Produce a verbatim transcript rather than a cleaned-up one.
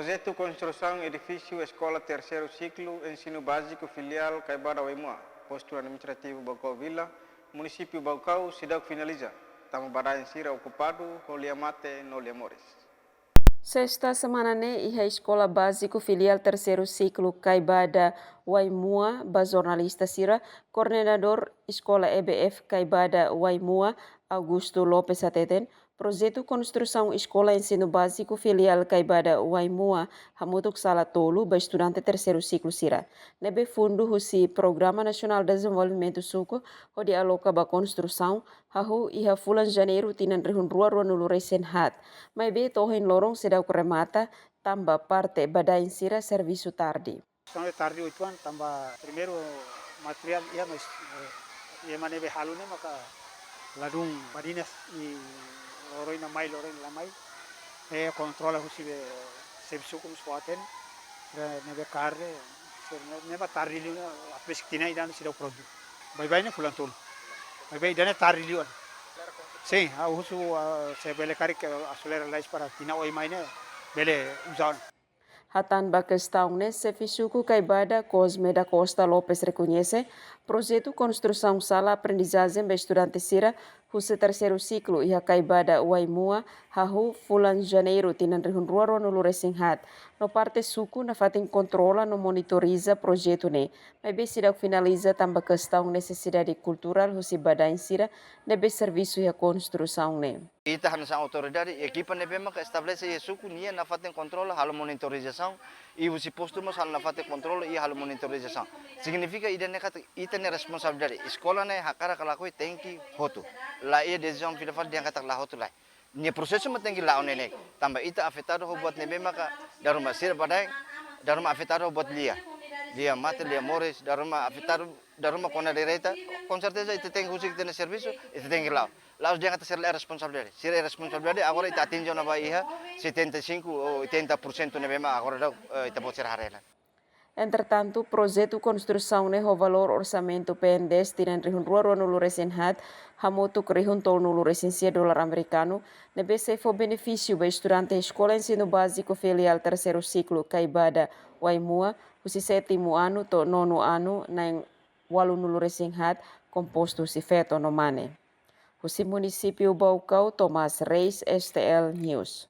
Projetu konstrusaun edifísiu Eskola Terseiru Siklu Ensinu Báziku Filiál Kaibada Waimua, Postu Administrativu Baucau Vila, Munisípiu Baucau, seidauk finaliza, tanba badaen sira okupadu ho lia-mate no lia-moris. Sesta semana ne'e, iha Eskola Báziku Filiál Terseiru Siklu Kaibada Waimua, ba jornalista sira, Koordenadór Eskola E B F Kaibada Waimua, Augusto Lopes hateten, projetu konstrusaun Eskola Ensinu Báziku Filiál Kaibada Waimua hamutuk sala tolu ba estudante terseiru siklu sira, ne'ebé fundu husi Programa Nasionál Dezenvolvimentu Suku hodi aloka ba konstrusaun, hahú iha fulan Janeiru tinan rihun rua ruanulu resin haat. Maibé to'o ohin loron seidauk remata, tanba parte badaen sira servisu tarde. Tanba tarde oituan, tanba primeiru materiál iha, mas, eh, iha ema ne'ebé halo ne'e maka ladún badinas i loroi ne'e mai, loroi ne'e la mai. Eh, kontrola husi be servisu komu suaten, eh, ne'ebé karde, se ne'e, ne'e ba tarde liu ne'e, apes tinan ida-ne'e seidauk prontu. Baibain ne'e fulan tolu. Baibain ida-ne'e tarde liu. Sin, ha'u husu, ah, se bele karik, eh, aselera lais para tinan oin mai ne'e bele uza ona. Hatán ba kestaun ne'e, Xefe Suku Kaibada Cosme da Costa Lopes rekoñese projetu konstrusaun sala aprendizajen ba estudante sira husi terseiru siklu iha Kaibada Waimua, hahú fulan Janeiru tinan rihun rua ruanulu resin haat. No parte suku nafatin kontrola no monitoriza projetu ne'e, maibé seidauk finaliza tanba kestaun nesesidade kulturál husi badaen sira ne'ebé servisu iha konstrusaun ne'e. Ita hanesan autoridade, ekipa ne'ebé maka estabelese iha suku, nia nafatin kontrola, halo monitorizasaun, i husi postu mós halo nafatin kontrola i halo monitorizasaun. Signifika ida-ne'e katak ita-nia responsabilidade. Eskola ne'e hakarak ka lakohi tenke hotu. La iha desizaun fila fali dehan katak la hotu, lae. Nia prosesu mak tenke la'o neineik. Tanba ita afetadu ho buat ne'ebé maka dala ruma sira badaen, dala ruma afetadu ho buat lia. Lia-mate, lia-moris, dala ruma afetadu, dala ruma kona direta. Com certeza ita tenke husik ita-nia servisu, ita tenke la'o. La'ós dehan katak sira la iha responsabilidade. Sira iha responsabilidade, agora ita atinje ona ba iha setenta e cinco ou oitenta por cento ne'ebé mak agora daudaun, eh, ita-boot sira haree ona. Entretantu, projetu konstrusaun ne'e ho valór orsamentu P N D S tinan rihun rua ruanulu resin haat hamutuk rihun tolunulu resin sia dolar amerikanu, ne'ebé sei fó benefísiu ba estudante Eskola Ensinu Báziku Filiál Terseiru Siklu Kaibada Waimua, husi sétimu anu to'o nonu anu, na'in ualunulu resin haat, kompostu husi feto no mane. Husi Munisípiu Baucau, Tomás Reis, S T L News.